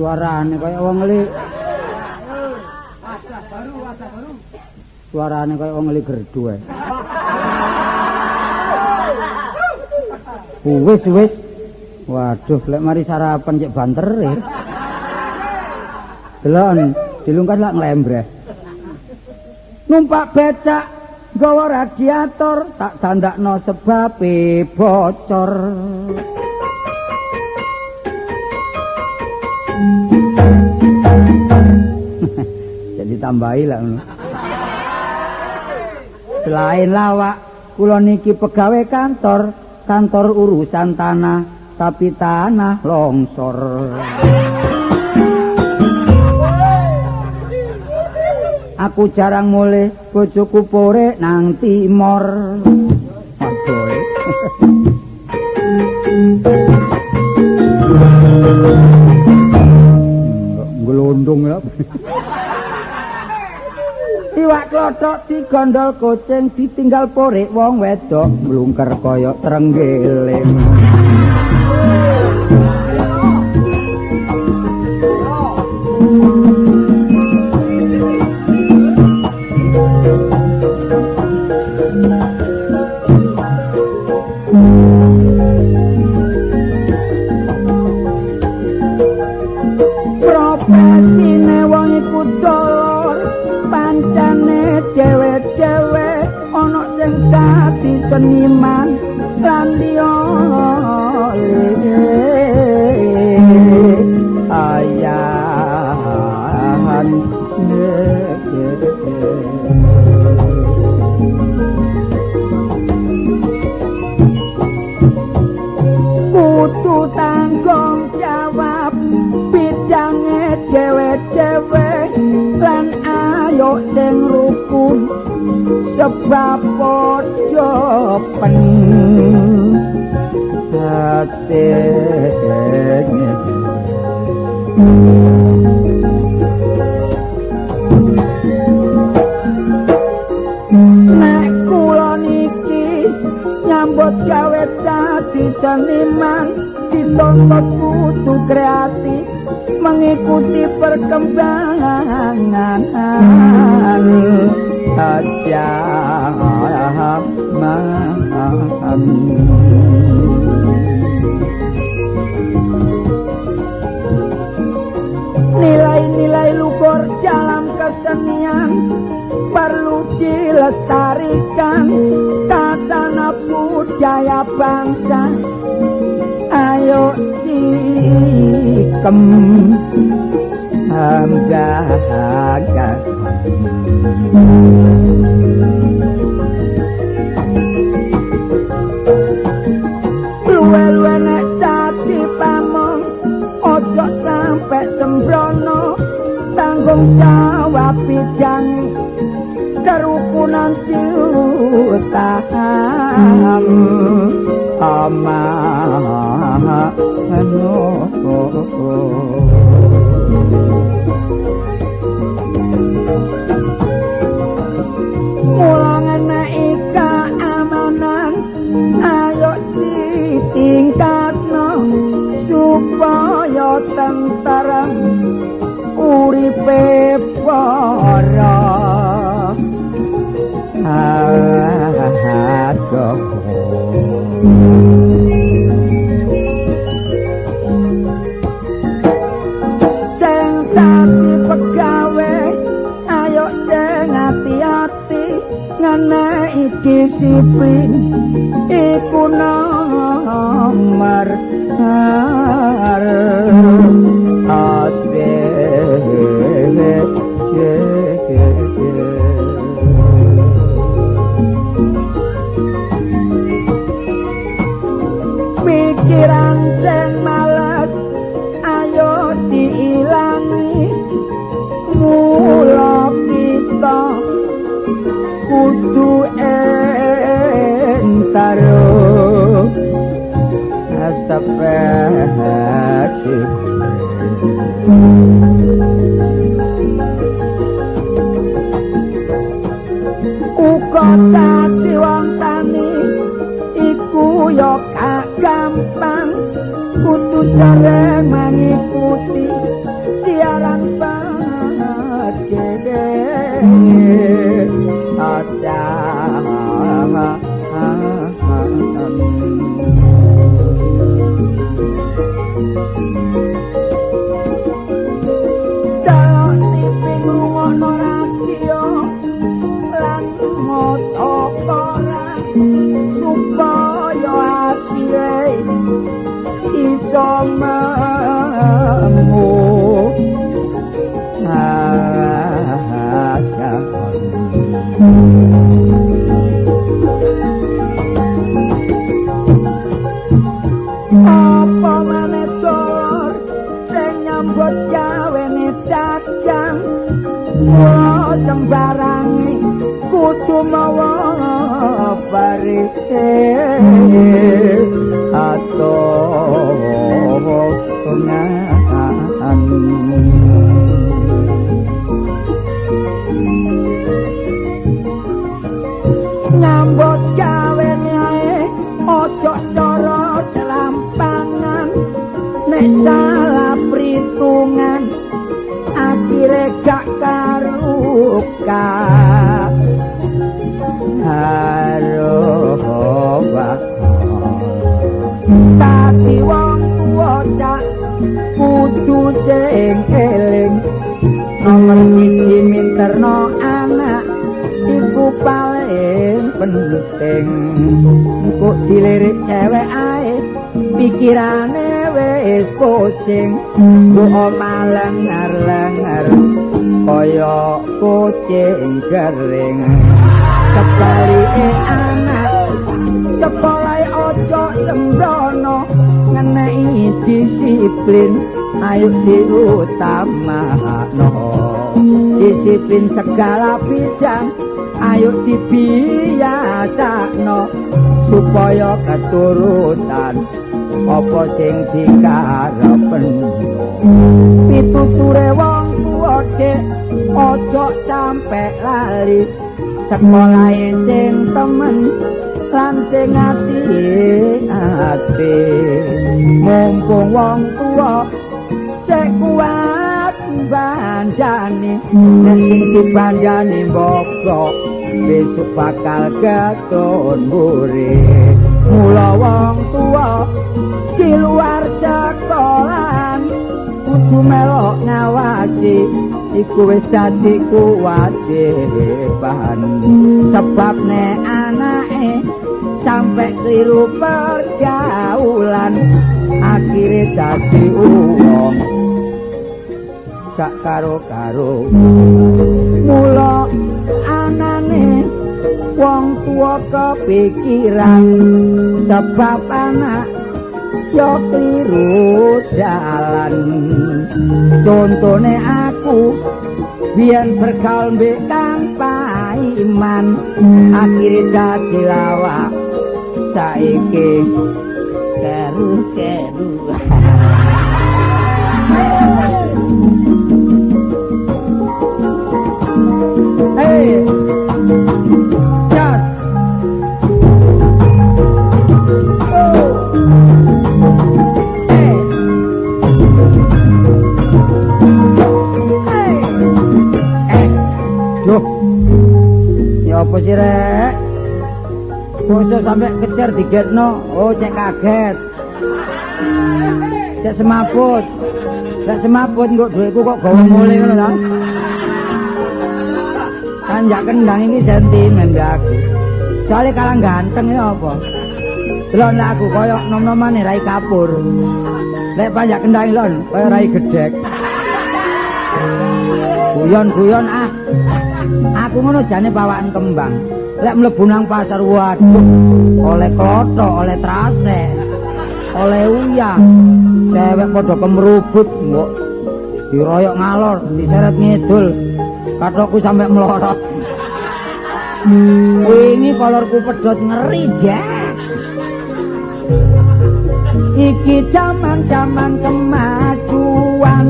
Suarane kaya wong ngeli. Suarane kaya wong ngeli gerdu ae. Wis wis. Waduh, lek mari sarapan cek banter e. Delon, dilungkas lak nglembreh. Numpak becak nggawa radiator, tak dandakno sebabe bocor. Jadi tambahi lah ngono. Selain lawak, kula niki pegawe kantor, kantor urusan tanah, tapi tanah longsor. Aku jarang mulih, bojoku pore nang timur. Aduh. Nglondong ya. Iwak klothok digondol kucing, ditinggal porik wong wedok, mlungker kaya trenggiling. Profesine wong iku dolor, pancane dhewe-dhewe ana sing dadi seniman lan liya ayahan. Kudu tanggung jawab bidange dhewe-dhewe lan ayo sing rukun sebab padha pen atene. Nek kula niki nyambut gawe dadi seniman, dituntut kudu kreatif mengikuti perkembangan zaman. Nilai-nilai luhur dalam kesenian perlu dilestarikan, tasana budaya bangsa ayo dikem hamdakan. Luwe-luwe nek dadi pamong ojo sampe sembrono, tanggung jawab bidange kerukunan diutang amano. Mula ngeneki keamanan ayo ditingkatno supaya tentrem uripe para adoh. Sing dadi pegawe ayo sing ati-ati ngeneki disiplin iku nomor asih. Mula dadi wong tani iku ya gak gampang, kudu sering mengikuti siaran pagede asa. Delok TV ngrungokno radio lan maca koran supaya asile iso mengu. Apa maneh dulur sing nyambut gawene dagang, mula sembarange kudu mawa barike atongan. Nyambut gawene ae aja cara selampangan, nek salah perhitungan akhire gak karukan. Tapi wong tuwa cak kudu sing eling, nomor siji minterno anak iku paling penting. Engko dilirik cewek ae pikirane wis pusing, mbok omah lengar-lengar kaya kucing gering. Kebalike anak sekolah aja sembrono, ngeneki disiplin ayo diutamakno. Disiplin segala bidang ayo dibiasakno supaya keturutan apa sing dikarepno. Pituture wong tuwa dik aja sampe lali, sekolahe sing temen lan sing ati-ati. Mumpung wong tuwa sik kuat bandane, nek sing dibandani mboko besok bakal keton mburi. Mula wong tuwa di luar sekolahan kudu melok ngawasi, iku wis dadi kewajiban. Sebab nek anake sampe kliru pergaulan akhire dadi wong gak karo-karo. Mula anane wong tuwa kepikiran, sebab anak yo kliru dalan. Contone aku biyen bergaul mbek Kang Paiman, akhire dadi lawak saiki keru-keru. Hey, jas. Oh. Hey. Hey. Duh. Ya apa sih rek? Kok sampe kecer digetno? Oh, cek kaget. Cek semaput. Lek semaput engko dhuwitku kok gawa mule ngono ta? Kanjak kendang iki sentimen mbek aku. Soale kalah ganteng ya apa? Delok lek aku koyo nom-nomane rai kapur. Lek panjak kendang lon koyo rai gedhek. Guyon-guyon ah. Aku ngono jane pawakan kembang. Lek mlebu nang pasar waduh, oleh klothok, oleh trase, oleh uyah. Cewek padha kemrubut mbok diroyok ngalor, diseret ngidul. Kathokku sampe mlorot. Wingi kolorku pedhot ngeri, Jack. Iki jaman-jaman kemajuan,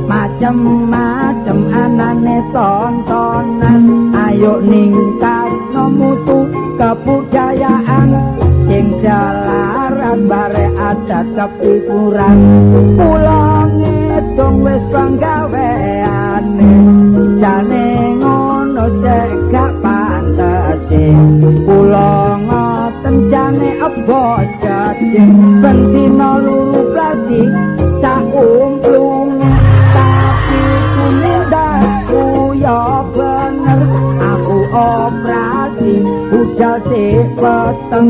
macem-macem anane tontonan. Ayo Ayo ningkatno mutu kebudayaan sing selaras bare adat kepipuran. Kula ngedung wis penggaweane jane ngono cek gak pantese. Kula ngoten jane ebos gedhe ben dina luru plastik sakumplunge tapi tumindakku ya bener. Aku operasi budal sik peteng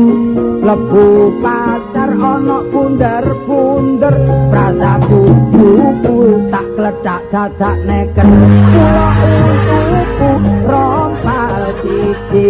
mlebu pasar ana bunder-bunder prasaku buku tak kledak dadak neken. Kula untuku rompal siji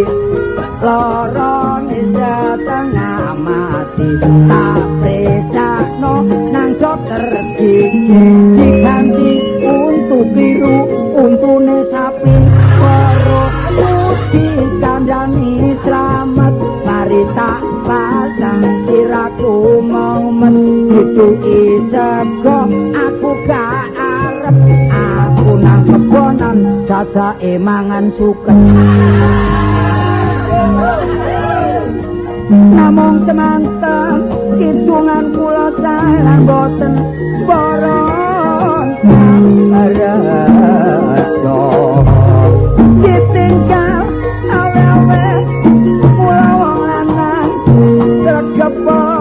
lorone setengah mati tak presakno nang dokter gigi diganti untu biru untune sapi. Weruh dikandani slamet mari tak pasang siraku momen dituki sego aku gak arep. Aku nang kebonan dadake mangan suket namung semanten kidungan kula sae lan boten boron rasa ditinggal awe-awe mula wong lanang sregep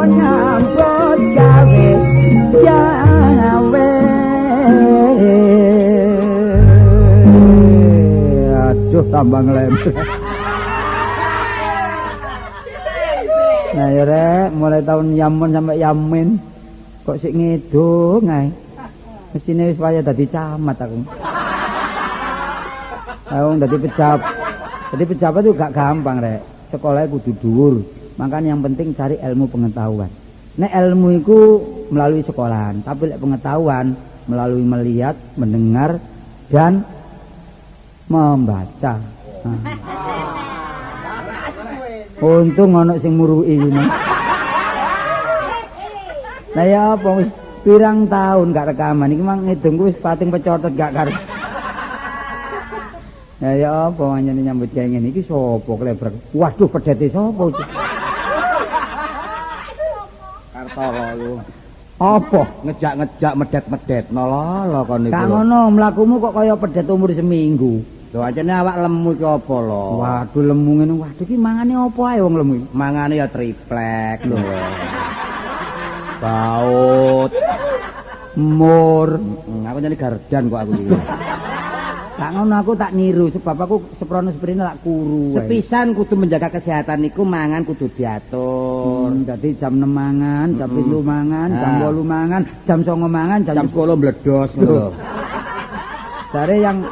nyambut gawe gawe. Aduh tambah ngelem. Nah ya rek, mulai tahun Yamun sampai Yamin kok sik ngedung ae. Mesine wis waya dadi camat aku. Wong dadi pejabat. Dadi pejabat itu gak gampang rek. Sekolahnya kudu dhuwur. Makanya yang penting cari ilmu pengetahuan. Nek ilmu iku melalui sekolahan, tapi lek pengetahuan melalui melihat, mendengar dan membaca. Nah. Untung ana sing muruki iki. Lah ya apa wis pirang tahun gak rekaman iki mang ngidungku wis pating pecotot gak karo. Lah ya apa anjene nyambut gawe ngene iki sapa klebrek. Waduh pedhete sapa iki? Kartolo lu. Apa ngejak-ngejak medet-medet lho kon niku. Gak ngono mlakumu kok kaya pedet umur seminggu. Lho anjene awak lemu iki apa lho? Waduh lemu ngene. Waduh iki mangane apa ae wong lemu iki? Mangane ya triplek lho. Baut. Mur. Aku nyani gardan kok aku iki. Gak ngono aku tak niru sebab aku seprono seprene lak kuru. Sepisan kudu menjaga kesehatan niku mangan kudu diatur. Dadi jam 6 mangan, jam 7 mangan, jam 8 mangan, jam 9 mangan, jam 10 mbledos ngono lho. Jare yang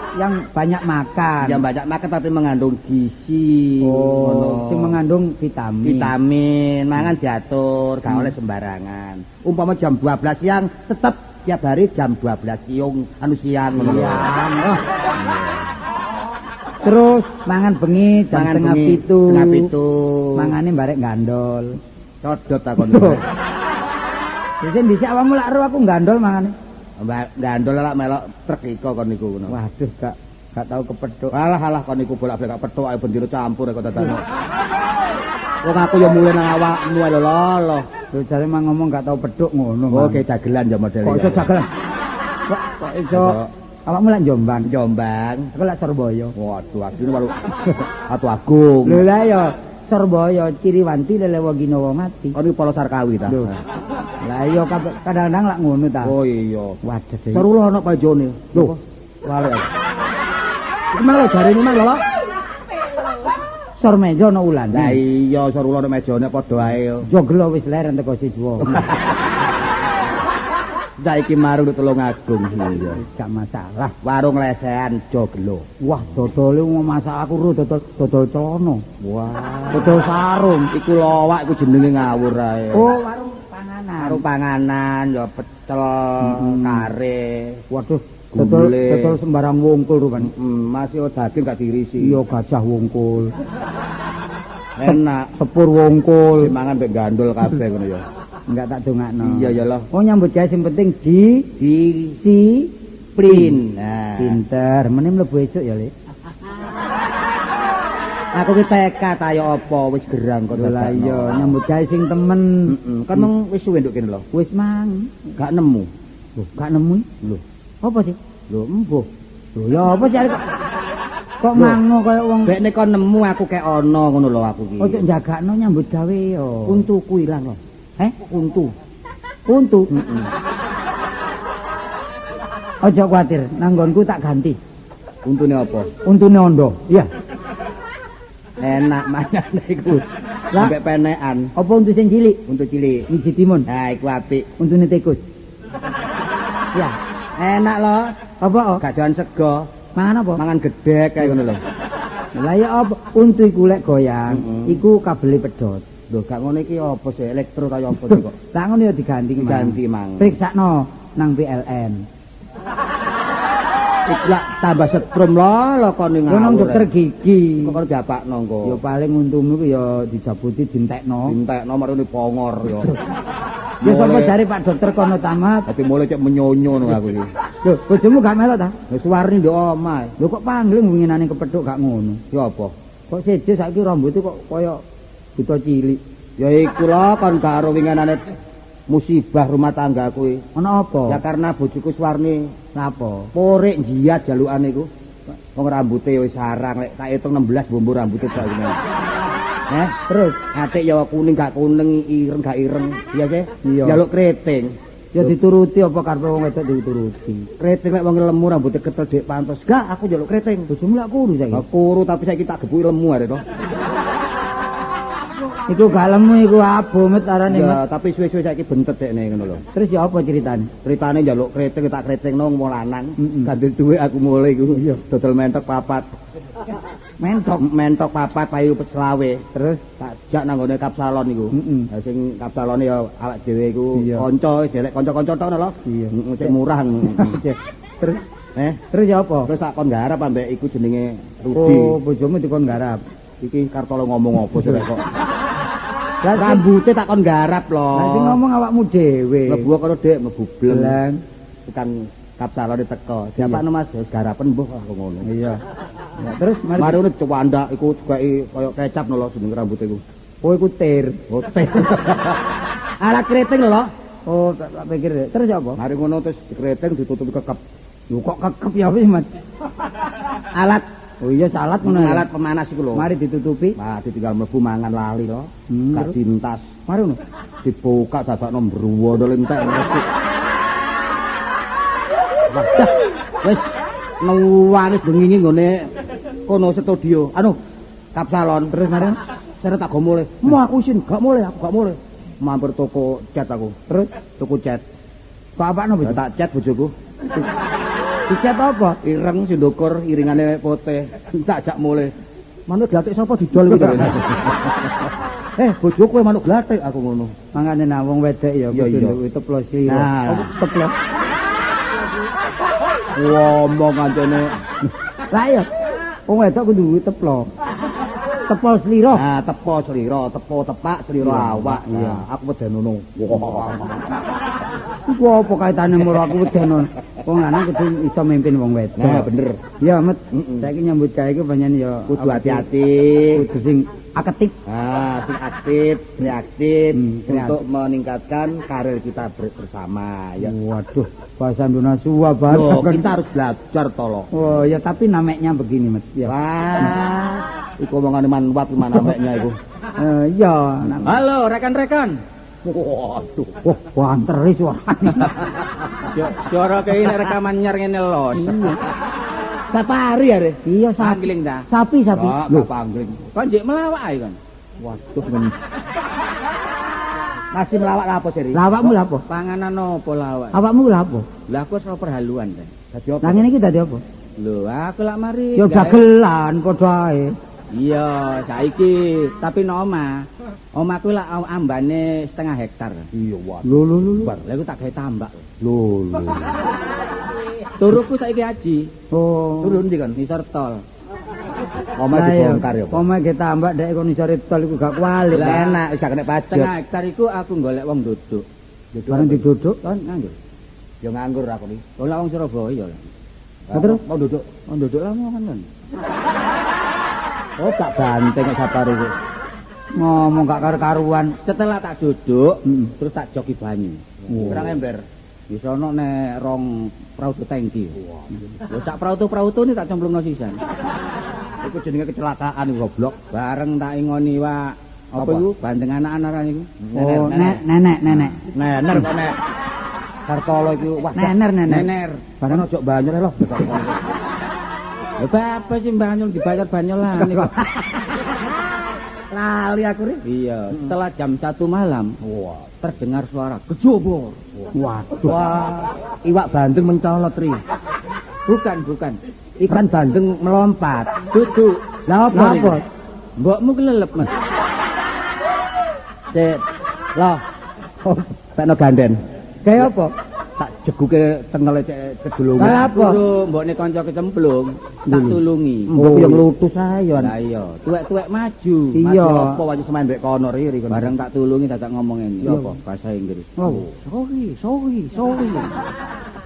banyak makan. Yang banyak makan tapi mengandung gizi. Oh, sing mengandung vitamin. Vitamin, mangan diatur, gak oleh sembarangan. Umpama jam 12 siang tetep tiap hari jam 12 siang, anu siang ngono lho. Terus mangan bengi jam setengah pitu. Setengah pitu. Mangane barek gandol. Codot takon. Dhisik dhisik awakmu lak ero aku gandol mangane. Gandol lak melok truk iko kon niku ngono. Waduh gak tau kepethuk. Alah alah kon niku bolak-balik gak pethuk ae bendina campur kok dadane. Wong aku ya mulih nang awakmu ae lho lho. Lho jare mang ngomong gak tau pethuk ngono. Oh, kayak dagelan ya modele. Kok iso dagelan? Kok iso awakmu lak Jombang? Jombang. Aku lak Surabaya. Waduh, asline walu Atu Agung. Lho lah ya Surabaya Ciriwanti lelewa Ginawa mati. Kon iki Polo Sarkawi ta? Lho. Lah iya kadang-kadang lak ngono ta. Oh iya. Waduh. Seru lho ana pajone. Lho, wale. Iki mang lho jarene mang lho. Sor meja ana ulan. Lah iya sor ulan ana mejane padha ae. Joglo wis leren teko siswa. Saiki marung Tulungagung. Iya, gak masalah. Warung lesehan Joglo. Wah, dodole masak aku ro dodol dodol celana. Wah, dodol sarung. Iku lowak iku jenenge ngawur ae. Oh, warung panganan. Warung panganan ya pecel, kare. Waduh, dodol dodol sembarang wungkul rupane. Masih daging gak diirisi. Iya, gajah wungkul. Enak. Sepur wungkul. Sing mangan mbek gandul kabeh ngono ya. Enggak tak dongakno. Iya ya lah. Oh nyambut gawe sing penting di si print. Nah. Pinter, meneh mlebu esuk ya, Lek. Aku ki TK ta ya apa wis gerang kok. Lah iya, nyambut gawe sing temen. Heeh. Kan mung wis suwe nduk kene lho. Wis mang. Gak nemu. Lho, gak nemu? Lho, apa sih? Lho, embuh. Lho, ya apa sih kok kok mango kaya wong. Bekne kon nemu aku kek ana ngono lho aku ki. Ojo njagakno nyambut gawe ya. Untuku ilang lho. Heh, untu. Untu. Heeh. Ojo kuwatir, nanggonku tak ganti. Untune apa? Untune ondo. Iya. Enak mangane iku. Sampai penekan. Apa untu sing cilik? Untu cilik. Wiji timun. Nah, iku apik. Untune tikus. Ya, enak lho. Apa? Gak doyan sego. Mangan apa? Mangan gedhek kae ngono lho. Lah ya apa? Untu iku lek goyang, iku kabele pedhot. Lho, gak ngono iki apa sih? Elektro kaya apa sih kok? Lah ngono ya diganti. Diganti mang. Periksakno nang PLN. Iku lak tambah setrum lho lho kon ngawur. Nang dokter gigi. Kok kon diapakno engko? Ya paling untumu iku ya dijabuti dintekno. Dintekno marune pongor ya. Ya sapa jare Pak dokter kono tamat. Dadi mulai cek menyonyo ngono aku iki. Lho, bojomu gak melok ta? Wis warni nduk omah. Lho kok pangling winginane kepethuk gak ngono. Ya apa? Kok seje saiki rambute kok kaya buta cilik. Ya iku lho kon gak ero winginane musibah rumah tangga kuwi. Ana apa? Ya karena bojoku Suwarni. Napa? Porik jiat jalukane iku. Wong rambute wis sarang lek tak hitung 16 bombo rambute tok iki. Heh, terus atik ya kuning gak kuning, ireng gak ireng. Iya sih? Jaluk keriting. Ya dituruti apa karepe wong wedok dituruti. Keriting lek wong lemu rambute ketel dik pantes. Gak, aku njaluk keriting. Bojomu lak kuru saiki. Lah kuru tapi saiki tak gebuki lemu arek to. Iku gak lemu iku abu met arane. Ya, tapi suwe-suwe saiki bentet dekne ngono lho. Terus ya apa ceritane? Ceritane njaluk keriting tak keritingno wong lanang. Gandel dhuwit aku mulai iku. Dodol mentok papat. Mentok, mentok papat payu selawe. Terus tak jak nang nggone kapsalon iku. Lah sing kapsalone ya awak dhewe iku kanca, jelek kanca-kanca tok lho. Iya. Sing murah. Terus terus ya apa? Terus tak kon garap ambek iku jenenge Rudi. Oh, bojomu dikon garap. Iki Kartolo ngomong apa sih kok? Lah rambute tak kon garap lho. Lah sing ngomong awakmu dhewe. Mlebu kono Dik, mlebu bleng. Tukang kapsalone teko. Diapakno Mas, wis garapen mbuh aku ngono. Iya. Ya, terus mari ngono cuwandak iku digawe kaya kecap lho jeneng rambute iku. Oh iku tir. Oh tir. Alat keriting lho. Oh tak pikir. Terus apa? Mari ngono terus dikeriting ditutupi kekep. Lho kok kekep ya wis Mas? Alat. Oh iya salat ngono. Alat pemanas iku lho. Mari ditutupi. Nah, ditinggal mlebu mangan lali lho. Gak dintas. Mari ngono. Dibuka dadakno mbruwono entek. Wah, wis nuwane bengi nggone kono studio. Anu, kapsalon. Terus mari seret tak go mulih. Mau aku isin gak mulih, aku gak mulih. Mampir toko cat aku. Terus tuku cat. Kok apakno bojo? Tak cat bojoku. Dicat apa? Ireng sing ndukur iringane putih. Tak jak mulih. Manuk glathik sapa didol kuwi to? Bojoku manuk glathik aku ngono. Mangane nang wong wedok ya kudu teplo sira. Teplo. Ngomong kancane. Lah iya. Wong wedok kudu teplo. Tepo slira. Nah, tepo slira, tepo tepak slira awak. Iya, aku wedenono. Iku apa kaitane moro aku wedenono? Wong lanang kudu iso mimpin wong wedok. Nah, bener. Ya, Met. Saiki nyambut gawe iku pancen ya kudu hati-hati, kudu sing aktif. Ah, sing aktif, reaktif untuk meningkatkan karir kita bersama ya. Waduh, bahasa Indonesia banget. Kita harus belajar tolo. Oh, ya tapi namanya begini, Met. Ya. Wah, iku omongane manwat namanya iku. Iya. Halo rekan-rekan. Waduh, wah, banter suarane. Suara kaya nek rekaman nyar ngene lho. Safari are. Iya, pangling ta. Sapi, sapi. Lho, pangling. Kon njik melawak ae kon. Waduh, men. Masih melawak lha apa, Seri? Lawakmu lha apa? Panganan opo lawak? Awakmu lha apa? Lah aku wis perhaluan ta. Dadi apa? Lah ngene iki dadi apa? Lho, aku lak mari. Ya dagelan padha ae. Iya, saiki tapi no omah. Omahku lak ambane setengah hektar. Iya, waduh. Lho lho lho. Lah iku tak gawe tambak. Lho lho. Turuku saiki aji. Oh. Turu ndi kon? Ngisor tol. Omah dibongkar ya. Omah ge tambak dek kon ngisor tol iku gak kualik. Enak wis gak kena pajak. Setengah hektar iku aku golek wong duduk. Bareng diduduk kon nganggur. Ya nganggur aku iki. Lah wong Surabaya lah. Lah terus wong duduk, wong duduk lah kan kon. Oh, tak banteng kok Sapari iki. Ngomong gak karu-karuan. Setelah tak duduk, terus tak joki banyu. Pirang ember? Bisa ono nek rong prautu tangki. Lho sak prautu-prautune tak cemplungno sisan. Iku jenenge kecelakaan goblok. Bareng tak ingoni iwak apa iku bandeng anak-anak iku. Oh, nenek, nenek. Nener kok nek. Kartolo iku wah. Nener, nener. Nener. Bareng ojo banyu lho. Lho apa sih banyol dibayar banyolan iku. Lali aku ri. Iya, setelah jam 1 malam, wah, terdengar suara gejobor. Waduh. Wah, iwak bandeng mencolot ri. Bukan, bukan. Ikan bandeng melompat. Duduk. Lah apa? Apa? Mbokmu kelelep, Mas. Cek. Loh. Oh, pekno ganden. Kayak apa? Tak jeguke tengele cek kedulungan. Lah apa? Mbokne kanca kecemplung, tak tulungi. Mbok yo nglutus ae yo. Lah iya, tuwek-tuwek maju. Iya. Apa wajib semain mbek kono ri kono. Bareng tak tulungi dadak ngomong ngene. Ya apa? Bahasa Inggris. Oh, sorry, sorry, sorry.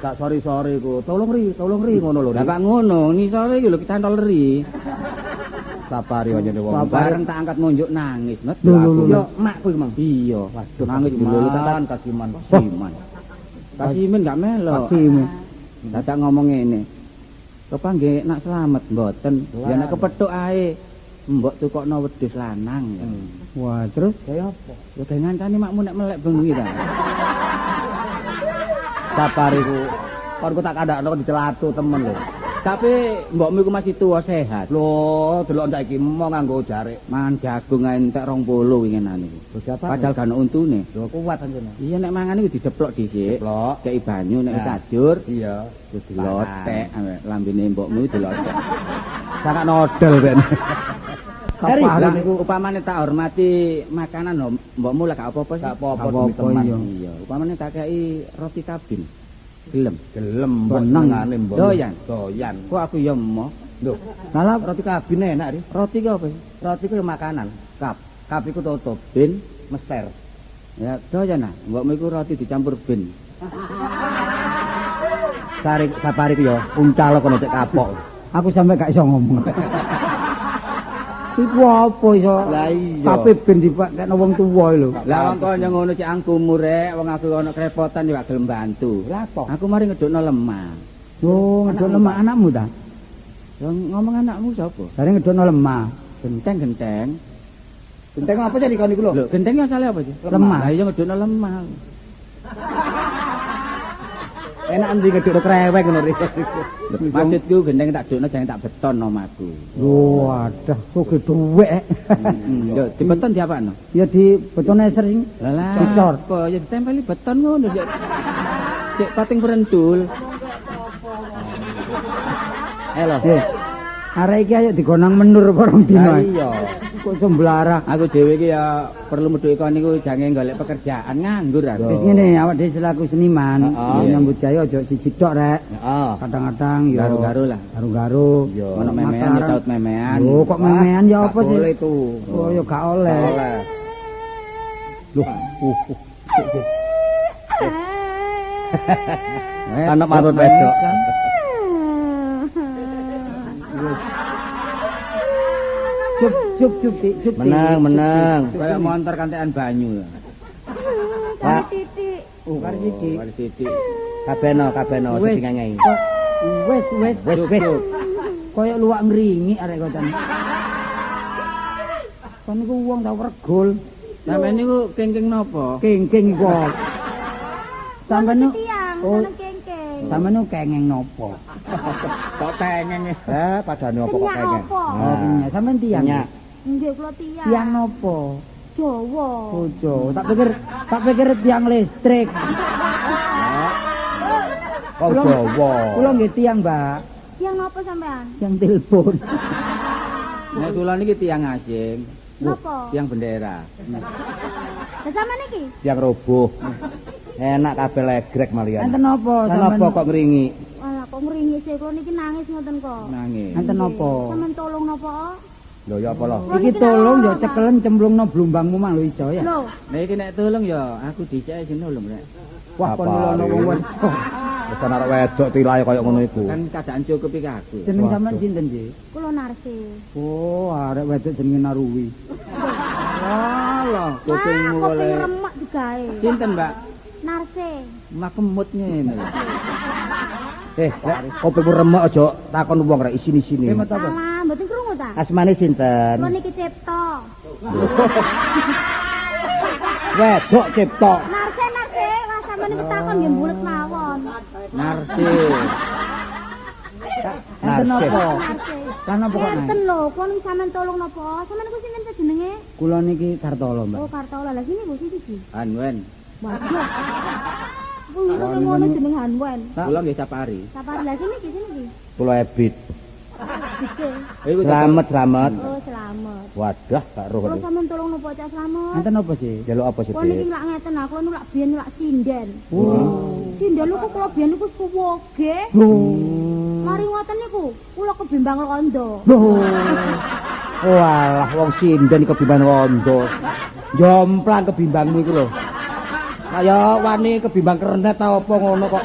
Tak sorry-sorry ku. Tolong ri ngono lho. Lah pak ngono, ngisore iki lho kitantol ri. Sapari anjene wong. Bareng tak angkat ngunjuk nangis, Met. Lho, yo makku iki, Mang. Iya. Waduh, nangis lho tak kasiman. Kasiman. Kasimin gak melok. Kasimin. Dadak ngomong ngene. Kepanggih nak slamet mboten. Ya nek kepethuk ae mbok tukokno wedhus lanang ya. Wah, terus kaya apa? Ya gawe ngancani makmu nek melek bengi ta. Sapari ku. Kon ku tak kandhakno dicelatu temen lho. Tapi mbokmu iku masih tua sehat. Lho, delok saiki mo nganggo jarik. Mangan jagung ae entek 20 winginane iku. Padahal gak ono untune. Lho kuat anjene. Iya nek mangan iku dideplok dhisik. Deplok, kei banyu nek wis ajur. Iya, terus dilotek ambek lambene mbokmu dilotek. Sangat nodel ben. Heri, lah niku upamane tak hormati makanan lho mbokmu lah gak apa-apa sih. Gak apa-apa demi teman. Iya, upamane tak kei roti kabin. Gelem, gelem mbok senengane mbok. Doyan, doyan. Kok aku ya emoh. Lho, malah roti kabin enak ri. Roti ki apa sih? Roti ku ya makanan. Kap, kap iku tutup. Bin mester. Ya doyan ah, mbokmu iku roti dicampur bin. Sari sapari ku ya uncal kono cek kapok. Aku sampe gak iso ngomong. Iku apa iso? Lah iya. Tapi ben dipakekno wong tuwa lho. Lah wong kaya ngono cek angkumu rek, wong aku ana kerepotan ya gak gelem bantu. Lah apa? Aku mari ngedukno lemah. Oh, ngedukno lemah anakmu ta? Lah ngomong anakmu sapa? Jare ngedukno lemah. Genteng-genteng. Genteng apa jadi kon iku lho? Lho, genteng asale apa sih? Lemah. Lah iya ngedukno lemah. Enak endi ngedukno kreweng ngono ri. Maksudku genteng tak dukno jangan tak beton omahku. Waduh, sugih dhuwit. Lho, dibeton diapakno? Ya di betone sering Lah dicor. Apa ya ditempeli beton ngono cek. Cek pating perentul. Lho. Arek iki ayo digonang menur porong dina. Iya. Kok semblarah. Aku dhewe iki ya perlu medhuki kon niku jange golek pekerjaan nganggur aku. Wis ngene, awak dhewe selaku seniman, nyambut gawe aja siji tok rek. Heeh. Kadang-kadang ya garu-garu lah. Garu-garu. Ono memean ya saut memean. Lho kok memean ya apa sih? Boleh itu. Oh ya gak oleh. Oleh. Loh, Anak marut wedok. Cup cup cup cup. Menang menang. Kayak montor kantekan banyu. Pak. Titik. Oh, kari sithik. Kari sithik. Kabehno kabehno sing ngengei. Wes wes wes wes. Kayak luwak ngringi arek kocan. Kon niku wong tau regul. Sampeyan niku kengking napa? Kengking iku. Sampeyan niku oh, kengking. Sampeyan niku kenging napa? Kok kengeng? Padane apa kok kengeng? Oh, kenyek. Sampeyan tiyang. Nggih, kula tiyang. Tiyang napa? Jawa. Oh, Jawa. Tak pikir tiyang listrik. Oh, Jawa. Kula nggih tiyang, Mbak. Tiyang napa sampean? Tiyang telepon. Nek kula niki tiyang asing. Napa? Tiyang bendera. Lah sampean niki? Tiyang roboh. Enak kabeh legrek malian. Enten napa sampean? Napa kok ngringi? Alah kok ngringi sih kula niki nangis ngoten kok. Nangis. Enten napa? Sampean tolong napa? Lho ya apa lho? Iki tolong ya cekelen cemplungno blumbangmu mang lho iso ya. Lho. Nek iki nek tolong ya aku dhisik sing nulung rek. Wah kon nulono wong wedok. Wis ana arek wedok tilahe kaya ngono iku. Kan keadaan cukup iki aku. Jeneng sampean sinten, Ji? Kula Narsi. Oh, arek wedok jenenge Naruwi. Alah, kupingmu Wah, oleh. kuping remek digawe. Sinten, Mbak? Narsi. Mak kemut ngene. Eh, lek kupingmu remek aja takon wong rek isini-sini. Kemot apa? Alah, mboten krungu ta? Asmane sinten? Kula niki Cipta. Wedok Cipta. Narsi, Narsi, wah sampean niku takon nggih mbulet mawon. Narsi. Enten Narsi. apa? Narsi. Lah napa kok naik? Enten lho, kula niki sampean tolong napa? Sampean niku sinten ta jenenge? Kula niki Kartolo, Mbak. Oh, Kartola. Lah sini Bu siji. Hanwen. Waduh. Kulo ngono jeneng Hanwen. Kula nggih Sapari. Sapari lah sini iki sini iki. Kula Ebit. Dije. Iku Slamet, slamet. Oh, selamat. Wadah, gak roh. Kula sampean tolong napa Cak Slamet? Enten apa sih? Jaluk apa sih, Kula niki Dik? lak ngeten ah, kula nu lak biyen lak sinden. Oh. Sinden niku kula biyen niku suwoge. Mari ngoten niku, kula kebimbang londo. Walah, wong sinden kebimbang rondo. Jomplang kebimbangmu iku lho. Kaya wani kebimbang kernet ta apa ngono kok.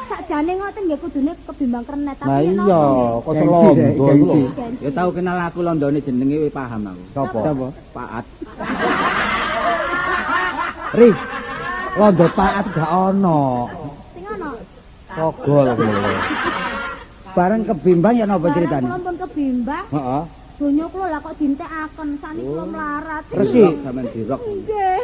Sakjane ngoten nggih kudune kebimbang kernet Lah tapi yen iya, kok Gengsi, londo Dek, iku lho. gengsi. Ya tau kenal aku londone jenenge wis paham aku. Sopo? Sapa? Paat. Ri. Londo paat gak ono. Sing ono. Sogol ngono lho. Bareng kebimbang ya napa Bareng ceritane? kula pun kebimbang, Heeh. donya kula lah kok dintekaken, sakniki kula melarat. Resik. Sampeyan dirok. Nggih.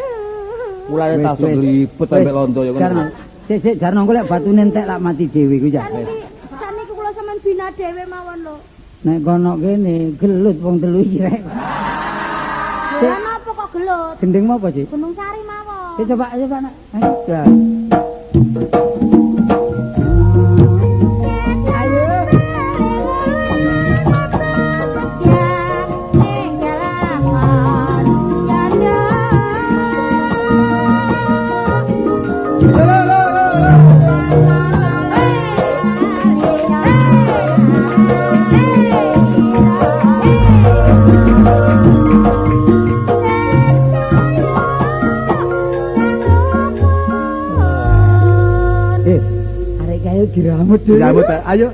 Mulane Wis, tas wis. nglibet Wis, ambek londo ya ngono. Jarno, sik sik Jarno engko lek batune entek lak mati dhewe ku ya. Sakniki sakniki kula sampean bina dhewe mawon lho. Nek kono kene gelut wong telu iki rek. Lah napa kok gelut? Gendeng apa sih? Gunung Sari mawon. Sik coba coba nak. Ayo. Ya. Ayo. Eh, arek kae diramut dhewe. Diramut, ayo.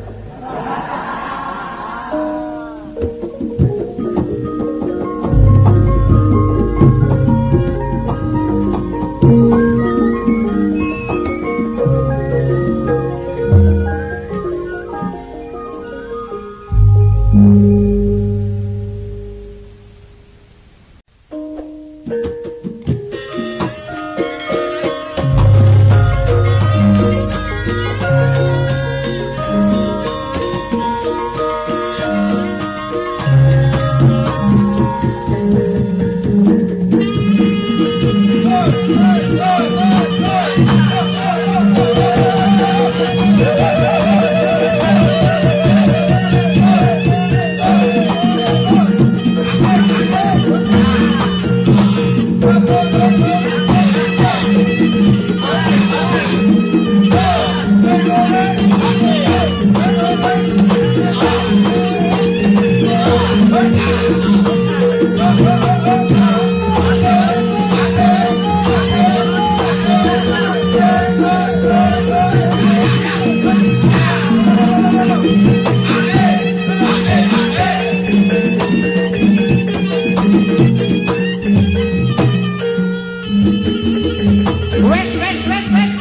Wes wes wes wes.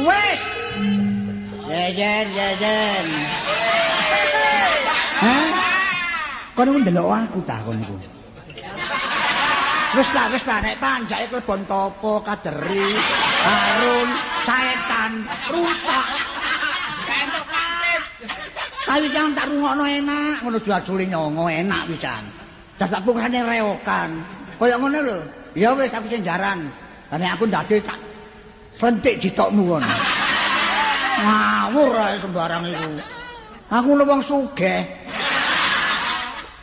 Wes. Jejen jejen. Hah? Kono ku ndelok aku ta kono iku. Wis ta nek panjake klebon topo kajeri, harun, saetan, rusak. Tapi jangan tak rungokno enak, ngono juajule nyongo enak pisan. Dadak pungkasane reokan. Kaya ngono lho. Ya wis aku sing jaran. Lah nek aku ndade tak sentik ditokmu kono. Ngawur ae sembarang iku. Aku lho wong sugih.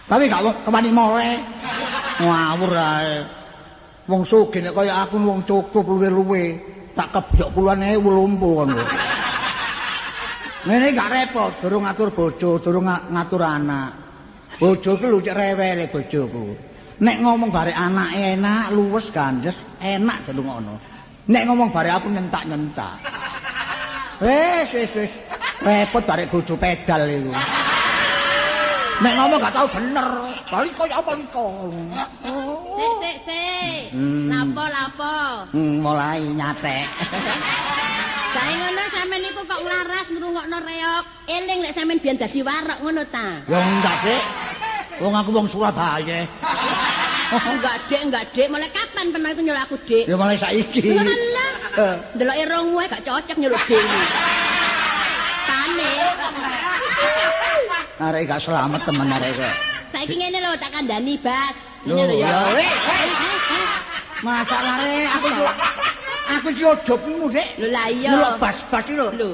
Tapi gak wong kewani mole. Ngawur ae. Wong sugih nek kaya aku wong cukup luwe-luwe, tak kebyok puluhan ewu lumpuh kono. Ngene gak repot, durung ngatur bojo, durung ngatur anak. Bojoku lho cek rewele bojoku. Nek ngomong bare anake enak, luwes ganjes, enak dilungokno. Nek ngomong bare aku nyentak-nyentak. Wis wis wis. Repot barek bojo pedal iku. Nek ngomong gak tau bener. Bali koyo apa liko. Sik sik sik. Lapo-lapo. Mulai nyatek. Sae ngono sampean niku kok nglaras ngrungokno reok. Eling lek sampean biyen dadi warok ngono ta? Ya enggak, Dik. Wong aku wong Surabaya. Enggak, Dik, enggak, Dik. Mulai kapan pernah iku nyeluk aku, Dik? Ya mulai saiki. Alah. Ndeloke rongmu ae gak cocok nyeluk Dik. Panik. Arek gak selamat temen arek kok. Saiki ngene lho tak kandhani, Bas. Ngene lho ya. Masalah rek aku iki ojobmu, Dik. Lho lah iya. Nyeluk bas-bas iki lho. Lho.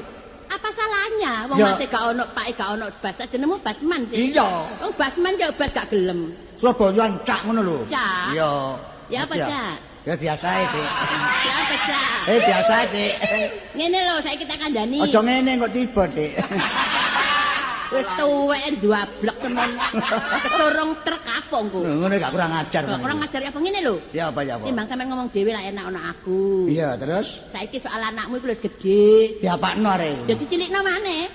Apa salahnya wong masih gak ono pake gak ono bas. Jenengmu Basman sih. Iya. Wong Basman yo bas gak gelem. Surabayaan cak ngono lho. Cak. Iya. Ya apa, Cak? Ya biasa ae, Dik. Ya apa, Cak? Biasa ae, Dik. Ngene lho saiki tak kandhani. Aja ngene kok tiba, Dik. Wis tuweke nduablek temen. Kesorong truk apa engko? Ngono gak kurang ajar. Gak kurang ajar apa ngene lho. Ya apa ya apa. Timbang sampean ngomong dhewe lah enak ono aku. Iya, terus? Saiki soal anakmu iku wis gedhe. Diapakno arek. Ya dicilikno maneh.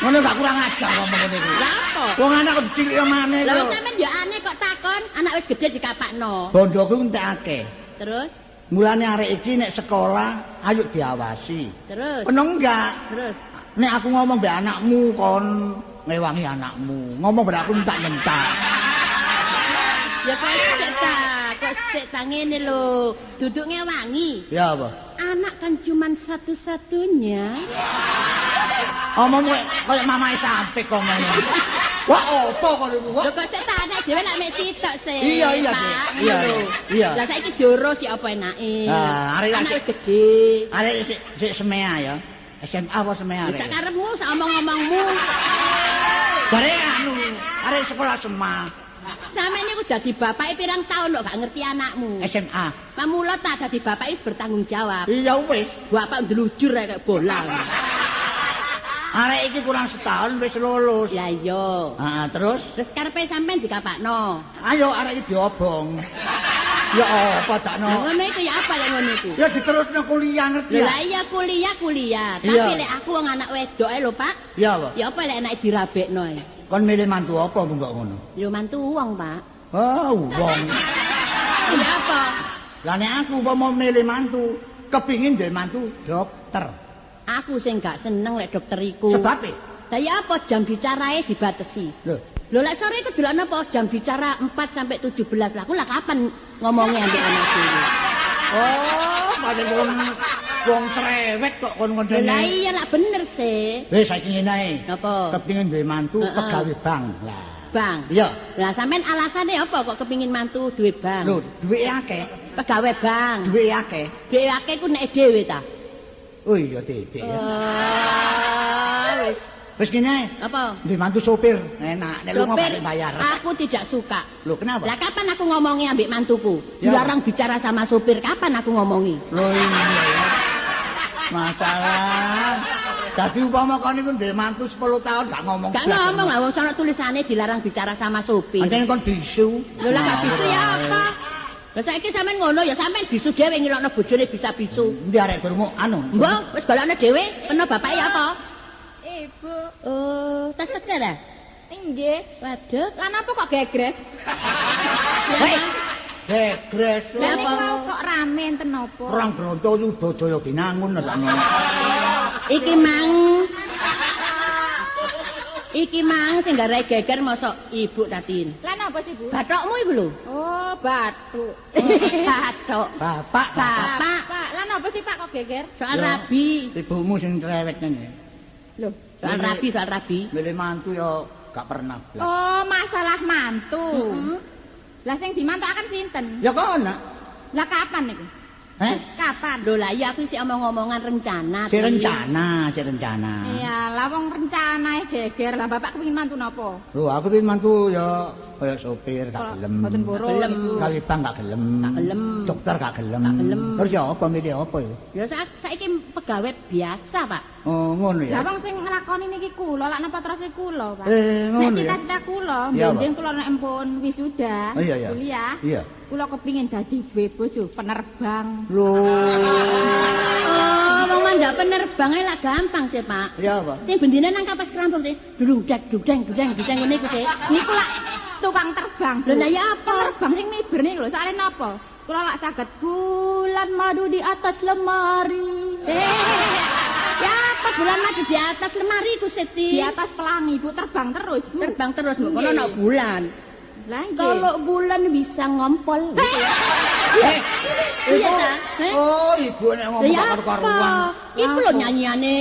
Ngono gak kurang ajar ngomong ngene iki. Lah apa? Wong anak kok dicilikno maneh lho. Lah sampean ya aneh kok takon anak wis gedhe dikapakno. Bondoku entek akeh. Terus? Mulane arek iki nek sekolah ayo diawasi. Terus? Ono enggak? Terus? Nek aku ngomong mbek anakmu kon ngewangi anakmu. Ngomong mbek aku entak nyentak. Ya kok sik ta, kok sik ta ngene lho. Duduk ngewangi. Ya apa? Anak kan cuman satu-satunya. Omong koyo mamae sampe kok ngene. Wah, opo kok niku? Lho kok sik ta anak dhewe lak mek sitok sih. Iya iya iya. Iya. Lah saiki diurus ya apa enake. Ah, arek wis gedhe. Arek sik semea ya. SMA apa semea arek? Sak karepmu, sak omong-omongmu. Bare anu, arek sekolah SMA. Sampeyan niku dadi bapake pirang tahun kok gak ngerti anakmu. SMA. Pamula ta dadi bapak wis bertanggung jawab. Iya wis. Bapak ndelujur ae kaya bola. Arek iki kurang setahun wis lulus. Ya iya. Heeh, terus? Terus karepe sampean dikapakno. Ayo arek iki diobong. Ya apa dakno? Lah ngono iku ya apa lek ngono iku? Ya diterusno kuliah ngerti ya. Lah iya kuliah. Tapi lek aku wong anak wedok ae lho, Pak. Ya apa? Ya apa lek anake dirabekno ae? Kon milih mantu apa kok ngono? Ya mantu wong, Pak. Oh, wong. Ya apa? Lah nek aku umpama milih mantu, kepingin duwe mantu dokter. Aku sing gak seneng lek dokter iku. Sebabe? Lah ya apa jam bicarae dibatesi. Lho. Lho lek sore iku delokno apa jam bicara 4 sampai 17. Lah aku lah kapan ngomongnya ambek anakku. Oh, pancen wong cerewet kok kon ngene. Lah iya lah bener sih. Wis saiki ngene ae. Napa? Kepingin duwe mantu pegawe bank. Lah. Bank. Iya. Lah sampean alasane apa kok kepingin mantu duwe bank? Lho, duwe akeh. Pegawe bank. Duwe akeh. Duwe akeh ku nek dhewe ta? Oh iya titik ya. Oh, wis. Wis ngene ae. Apa? Duwe mantu sopir. Enak, nek lunga sopir bayar. Aku tidak suka. Lho, kenapa? Lah kapan aku ngomongi ambek mantuku? Dilarang bicara sama sopir, kapan aku ngomongi? Lho iya ya. Masalah. Dadi upama kon niku duwe mantu 10 tahun gak ngomong. Gak ngomong lah wong sono tulisane dilarang bicara sama sopir. Pancen kon bisu. Lho lah gak bisu ya apa? Lah saiki sampean ngono ya sampean bisu dhewe ngilokno bojone bisa bisu. Endi arek durmu anu? Mbok wis golekno dhewe, peno bapake ya apa? Ibu. Oh, tas teke ta? Nggih. Waduh, lan apa kok gegres? Hei. Gegres. Lah niku kok rame enten napa? Perang Brontoyuda Jaya Binangun lho. Iki mang. Iki mang sing garai geger mosok ibu Tatin. Lah napa sih, Bu? Bathokmu iku lho. Oh, bathuk. Bathok. Bapak, bapak. Pak, lah napa sih Pak kok geger? Soal rabi. Ibumu sing cerewet ngene. Lho, soal rabi, soal rabi. Milih mantu ya gak pernah. Oh, masalah mantu. Lah sing dimantukaken sinten? Ya kono. Lah kapan niku? Heh? Kapan? Lho lah iya aku sik omong-omongan rencana. Si rencana, si rencana. Iya, lah wong rencanae geger. Lah bapak kepengin mantu napa? Lho, aku pengin mantu ya kaya sopir gak gelem. Mboten purun. Kali bank gak gelem. Gak gelem. Dokter gak gelem. Gak gelem. Terus ya apa milih apa ya? Ya saiki pegawai biasa, Pak. Oh, ngono ya. Lah wong sing nglakoni niki kula, lak napa terus kula, Pak? Ngono ya. Cita-cita kula, mbenjing kula nek empun wisuda, kuliah. Iya. Kula kepingin dadi duwe bojo penerbang. Lho. Oh, wong Ndak penerbang ae lak gampang sih, Pak. Ya apa? Sing bendina nang kapas kerampung sih. Dudung-dek, dudeng, dudeng, dudeng ngene iku sih. Niku lak tukang terbang. Lho lah ya apa? Terbang sing miber niku lho, soalé napa? Kula lak saged bulan madu di atas lemari. Ya apa bulan madu di atas lemari iku Siti? Di atas pelangi, Bu, terbang terus, Bu. Terbang terus, mbok kono ana bulan. Lah nggih. Kalau bulan bisa ngompol. Iya. Iya ta? Oh, ibu nek ngomong karo-karuan. Iku lho nyanyiane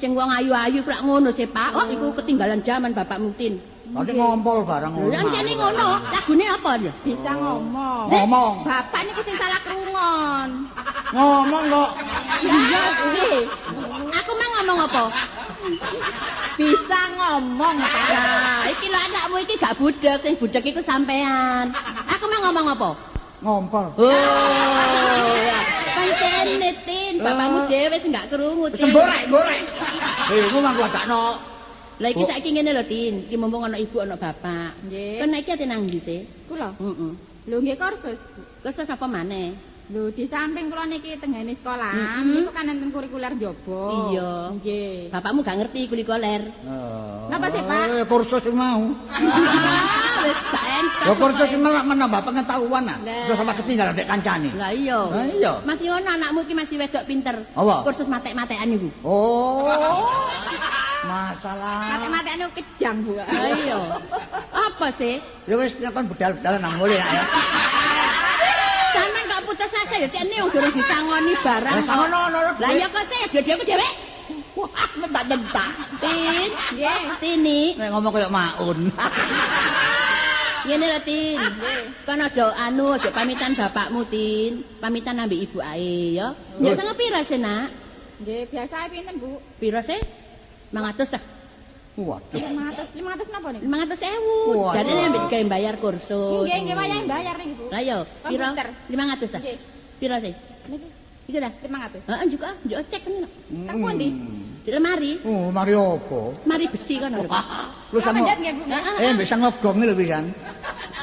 sing wong ayu-ayu iku lak ngono sih, Pak. Oh, iku ketinggalan zaman Bapak Mutin. Tadi ngompol barang ngono. Lah jane ngono, lagune apa lho? Bisa ngomong. Ngomong. Bapak niku sing salah krungon. Ngomong kok. Iya, nggih. Aku mah ngomong apa? Bisa ngomong, Pak. Lah, iki lho anakmu iki gak budhek, sing budhek iku sampean. Aku mah ngomong apa? Ngompol. Oh. Pancene Tin, bapakmu dhewe sing gak krungu, Tin. Semborek, borek. Iku mah wadakno. Lah iki saiki ngene lho, Tin. Iki mumpung ana ibu ana bapak. Nggih. Kon iki ate nang ndi sih? Kula. Heeh. Lho nggih kursus, Bu. Kursus apa maneh? Lho di samping kula niki tenggene sekolah, niku kan enten kurikuler njaba. Iya. Nggih. Bapakmu gak ngerti kurikuler. Napa sih, Pak? Kursus mau. Wis gak entek. Lho kursus mau lak menambah pengetahuan ah. Terus sama ketinggalan dek kancane. Lah iya. Lah iya. Masih ono anakmu iki masih wedok pinter. Apa? Kursus matek-matekan iku. Oh. Masalah. Matek-matekan niku kejang, Bu. Lah iya. Apa sih? Ya wis nek kon budal-budalan nang mulih nak ya. Sampeyan kok putus asa ya cekne wong durung disangoni barang. Lah sangono ono. Lah iya kok sih dhewe dhewe. Wah, mentak-mentak. Tin, nggih. Tini. Nek ngomong koyo maun. Ngene lho, Tin. Kon aja anu, aja pamitan bapakmu, Tin. Pamitan ambek ibu ae ya. Ya sango pira sih, Nak? Nggih, biasa pinten, Bu? Pira sih? 500 ta. Waduh. 500, 500 napa niku? 500.000. Jarene ambek digawe bayar kursus. Nggih, nggih wayahe bayar niku, Bu. Lah iya, pira? 500 ta? Nggih. Pira sih? Niki. Iki ta? 500. Heeh, njuk ah, njuk cek ngono. Teng pundi? Di lemari. Oh, mari opo? Mari besi kono lho. Lho sama. Nggih, Bu. Bisa ngogong lho pisan.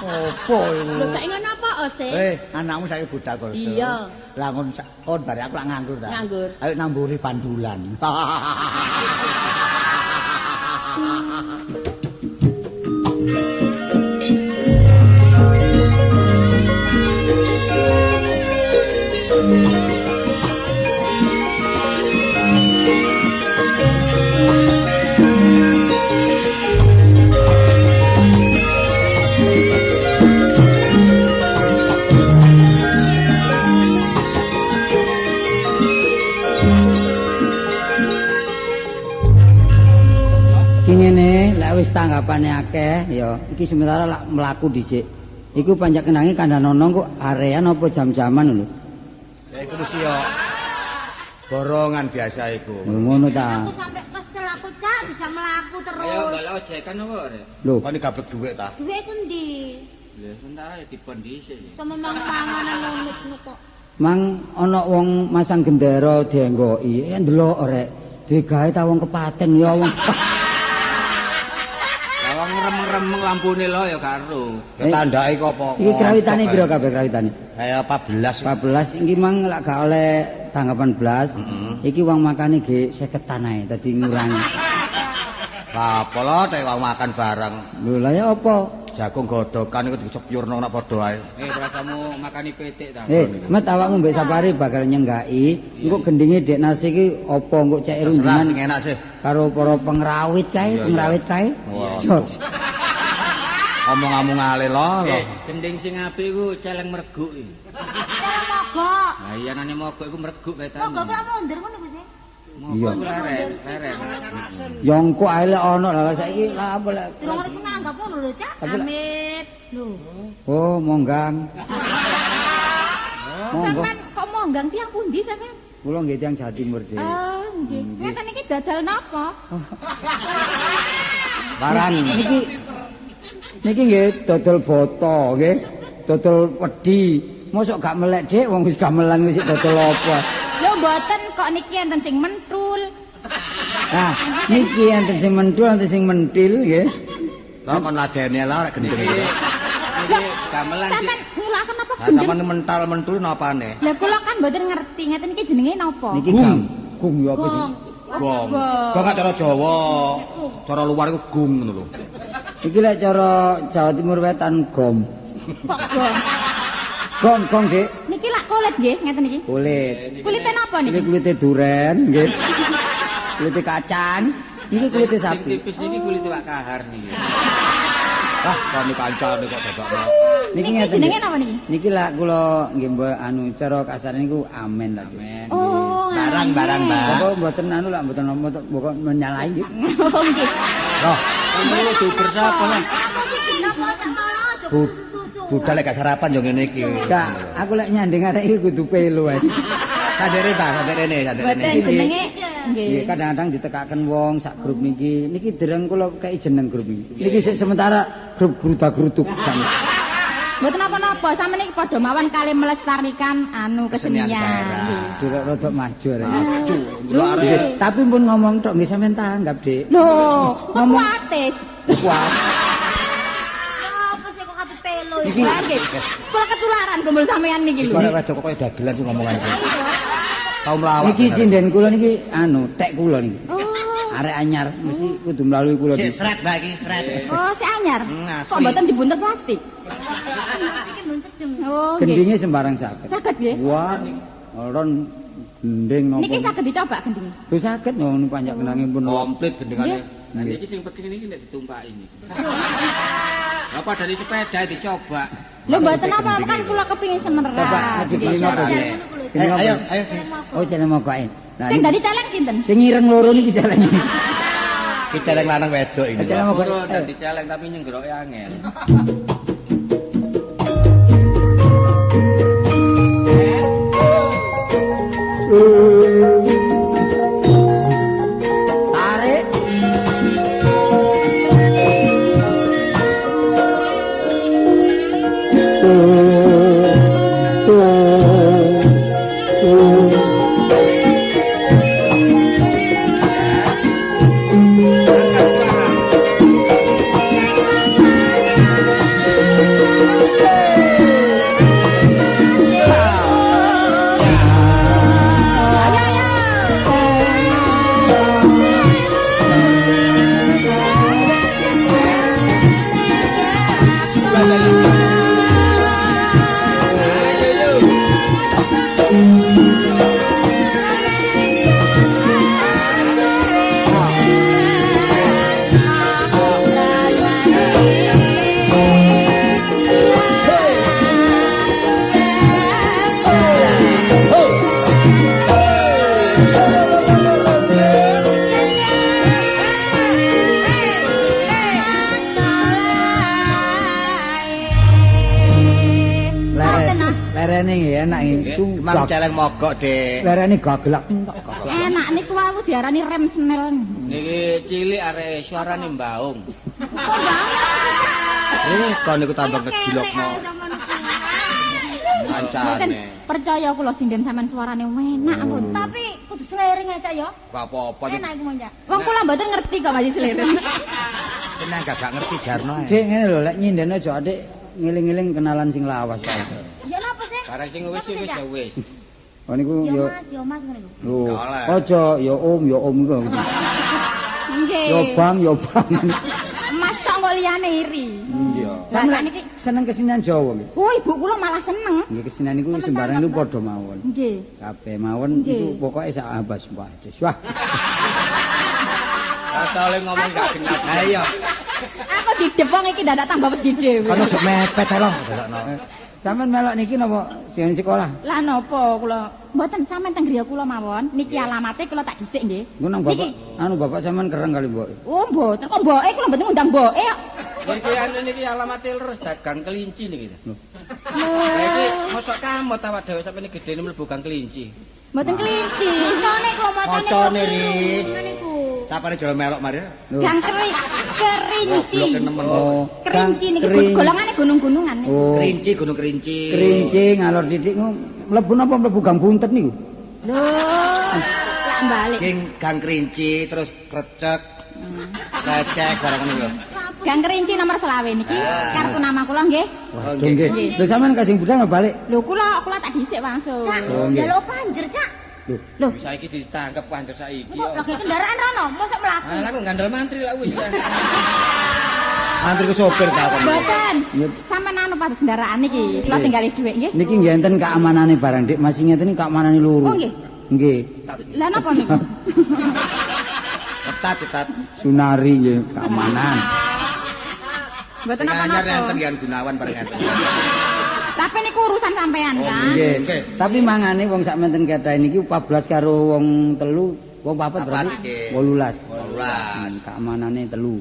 Opo iku? Lho gak ngono apa, Ose? Anakmu saiki budal kursus. Iya. Lah kon kon bare aku lak nganggur ta. Nganggur. Ayo namburi pandulan. Ngene lek wis tanggapane akeh ya iki sementara lak mlaku dhisik. Iku panjak kenange kandhanono kok arean apa jam-jaman lho. Ya iku mesti yo borongan biasa iku. Ngono ta. Aku sampe kesel aku Cak dijak mlaku terus. Ayo golek ojekan apa rek? Lho, kon gablek dhuwit ta? Dhuwit ku ndi? Lho sementara ya dipon dhisik. Sama mangan-manganan ngono kok. Mang ana wong masang gendera dienggoki, ndelok rek. Digawe ta wong kepaten ya wong. Wong remeng-remeng lampune lho ya karo. Ya tandake kok apa? Iki krawitane pira kabeh krawitane? Kaya 14. 14 iki mang lak gak oleh tanggapan blas. Iki wong makane ge 50-an ae dadi ngurangi. Lah apa lho tek wong makan bareng. Lho lah ya apa? Jagung godhokan iku disepyurno nek padha ae. Prasamu makani pitik ta. Met awakmu mbek Sapari bakal nyenggaki. Engko gendinge Dek Nasi iki apa engko cek rundingan sing enak sih. Karo para pengrawit kae, pengrawit kae. Omong-omong ale lho. Gending sing apik iku celeng merguk iki. Celeng mogok. Lah iya nane mogok iku merguk petane. Mogok kok mundur ngono ku sih. Iya. Leren. Ya engko ae lek ana lah saiki lah apa lek. Durung ono sing nanggap ngono lho, Cak. Amit. Lho. Oh, monggang. Monggo. Sampeyan kok monggang tiyang pundi sampeyan? Kula nggih tiyang Jawa Timur, Dik. Oh, nggih. Ngeten iki dodol napa? Waran. Niki niki nggih dodol boto nggih. Dodol wedi. Mosok gak melek, Dik, wong wis gamelan wis dodol apa. Lho mboten kok niki enten sing mentul. Nah, niki enten sing mentul, enten sing mentil nggih. Lah kon ladene lah rek gendeng iki. Niki gamelan. Sampeyan ngulaken napa gendeng? Sampeyan mental mentul napane? Lah kula kan mboten ngerti ngeten iki jenenge napa? Niki Gung ya apa sih? Gong. Gong gak cara Jawa. Cara luar iku gung ngono lho. Iki lek cara Jawa Timur Wetan gom. Kok gong? Gong gong, Dik. Niki lak kulit nggih, ngeten niki. Kulit. Kulite napa niki? Niki kulite duren nggih. Kulite kacang. Niki kulite sapi. Tipis niki kulite Pak Kahar niki. Ah, kene kancane kok dadakno. Niki ngeten. Jenenge napa niki? Niki lak kula nggih mbok anu cara kasare niku amen lak. Amen. Oh, barang-barang, Mbak. Kok mboten anu lak mboten kok menyalahi nggih. Oh, nggih. Loh, ngono duber sapa lah? Apa sih kenapa tak tolong aja susu-susu. Budal lek gak sarapan yo ngene iki. Gak, aku lek nyanding arek iki kudu pelo ae. Sandere ta, sandere rene, sandere Mboten rene. jenenge Nggih, nggih. kadang-kadang ditekaken wong sak grup niki. Niki dereng kula kei jeneng grup niki. Niki sik sementara grup gruda-gruduk. Mboten napa-napa, sampeyan iki padha mawon kali melestarikan anu Kesenian kesenian. daerah. Nggih. Kira rodok maju arek. Maju. Lho arek. Nggih, tapi pun ngomong tok nggih sampean tanggap, Dik. Lho, kok Ngomong- kuatis. Kuat. Apa sih kok kate pelo Iki Lah nggih. Kula ketularan kumpul sampeyan niki lho. Iku arek wedok kok kaya dagelan sing ngomongan iki. Tau mlawak. Niki sinden kula niki anu tek kula niki. Oh. Arek anyar mesti kudu melalui kula Sik niki. sret Mbak iki, sret. Oh, sik anyar. Asli. Kok mboten dibuntel plastik? Iki mun sedeng. Oh, nggih. Gendinge sembarang saged. Saged nggih. Wah, ron gending napa. Niki saged dicoba gendinge. Lho saged ngono panjak kenange pun. Komplit gendingane. Nah, niki sing penting niki nek ditumpaki niki. Apa dari sepeda dicoba? Lho mboten apa-apa kan kula kepingin semerap. Coba gending apa sih? Gending apa? Ayo, ayo. Oh, celeng mokoke. Nah, Sing dadi celeng sinten? sing ireng loro niki celeng. Ki celeng lanang wedok ini. Celeng mokoke. Ora dadi celeng tapi nyenggroke angel. Tarik. Lerene nggih enak iki. Mang celeng mogok, Dik. Lerene gagelak. Enak niku wau diarani rem snel. Niki cilik arek suarane mbaung. Eh, kon niku tambah ngejilokno Mboten kancane. percaya kula sinden sampean suarane enak pun. Tapi kudu selering aja ya. Gak apa-apa. Enak iku monjak. Wong kula mboten ngerti kok Mas Seleren. Seneng gak ngerti jarno. ae. Dik ngene lho, lek nyinden aja adik ngiling-ngiling kenalan sing lawas ta. Ya napa sih? Barang sing wis wis ya wis. Oh niku Ya yo Mas, ya Mas ngene iku. lho. Ya oleh. Aja ya om, ya om iku. Nggih. Ya bang, ya bang. Mas tok kok liyane iri. Iya. Lah Sampeyan sakniki seneng kesenian Jawa nggih. oh ibu kula malah seneng. Nggih kesenian niku sembarang niku padha mawon. Nggih. Kabeh mawon Nggih. iku pokoke sak abas wah. Wah. Atale ngomong gak genap. Ha iya. Aku didepong iki dadak tambah wedi dhewe. Kon aja mepet ae lho, dadakno. Sampeyan melok niki napa sing sekolah? Lah napa kula mboten sampean teng griya kula mawon. Niki alamate kula tak dhisik nggih. Engko nang bapak Niki. anu bapak sampean kereng kali mbok. Oh mboten kok mboke kula mboten ngundang mboke kok. Niki anu niki alamate terus dagang kelinci niki. Lho. Lah iki mosok kamot awak dhewe sampeyan gedene mlebu gang kelinci. Mboten kelinci. Macane kula macane. Macane, Ri. Ngene iku. Sapane jare melok mari. Lho. Gang kerinci. Gobloke nemen. Oh, Kerinci niki Kering- golongane gunung-gunungan niku. Oh. Kerinci gunung kerinci. Kerinci ngalor titik ku mlebu napa mlebu gang buntet niku? Lho, lak balik. Ging gang kerinci terus krecek. Krecek barang ngono lho. Gang Kerinci nomor 25 niki kartu nama kula nggih. Waduh nggih. Lho sampean kasing budal nggak balik? Lho kula tak dhisik langsung. Cak, Oh, nggih. njaluk panjer, Cak. Lho, Saiki ditangkep kandel saiki. kok lagi kendaraan rono, mosok mlaku. Alah kok gandel mantri lak wis. Mantri ku sopir ta kon. Mboten. Iya. Sampeyan anu pados kendaraan niki, kula Nggih. tinggali dhuwit nggih. Niki nggih enten keamanane barang Dik, masih ngeten iki keamanane loro. Oh, nggih. Nggih. Lah napa niku? Ketat ketat. Sunari nggih keamanan. Mboten Sing anyar napa-napa. enten Yan Gunawan bareng enten. Tapi niku urusan sampean Oh, kan. Nggih. Nggih. Tapi mangane wong sak menten kathah niki 14 karo wong telu, wong papat Papat berarti iki. 18. 18. Keamanane telu.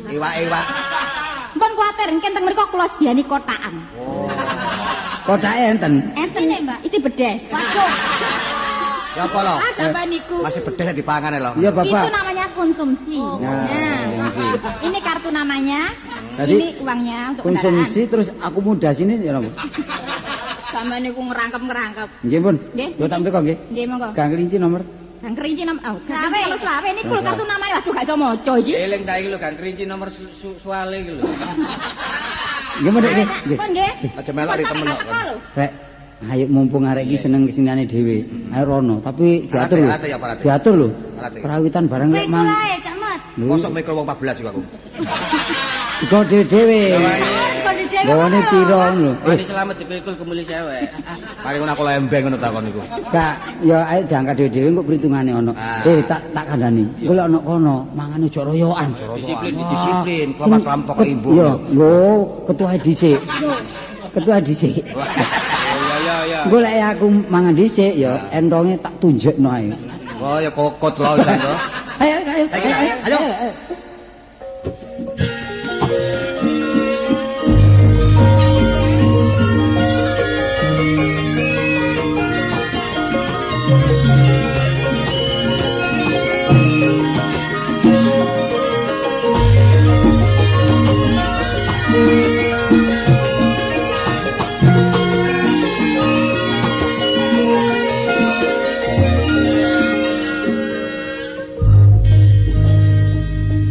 Iwak-iwak. Mpun kuwatir, engke teng mriku kula sediani kotakan. Oh. Kotake enten. Enten, Mbak, isi bedes. Waduh. Ya apa lho? Ah, sampean niku. Masih pedes dipangan lho. Iya, Itu Bapak. namanya konsumsi. Nah, Nah, ini kartu namanya, Tadi ini uangnya untuk kendaraan. Konsumsi terus akomodasine ya napa? Sampean niku ngerangkep-ngerangkep. Nggih, Pun. Nggih. Lho tak mriko nggih. Nggih, monggo. Gang kelinci nomor. Gang kerinci nomor oh, gang kerinci nomor selawe niku lho kartu namanya. Waduh gak iso maca iki. Eling ta iki lho gang kerinci nomor suwale iki lho. Nggih, Pun, Dik, nggih. Nggih. Pun nggih. Aja melok Pun di temen sampean kok. teko lho. Rek, ayo mumpung arek iki seneng kesenane dhewe. Ayo rono, tapi diatur lho. Alate ya, apa alate? Diatur lho. Alate. Kerawitan barang lek Kowe mang. ae, Cak Mat. Lho, Mosok mikul wong 14 iku aku. Iku dhewe-dhewe. Kok dhewe. Gawane piro ngono lho. Mari selamat dipikul kemuli sewek. Mari ngono aku lembeng ngono takon iku. Gak, ya ayo diangkat dhewe-dhewe engko perhitungane ono. Ah. Eh, tak tak kandhani. Engko lek ono kono, mangane aja royokan. Disiplin, disiplin, kelompok-kelompok ibu. Iya, lho, ketua dhisik. Ketua dhisik. Iya iya iya. Engko lek aku mangan dhisik ya entonge tak tunjukno ae. Oh ya kokot lho jan to. Ayo ayo Ayo, ayo. ayo.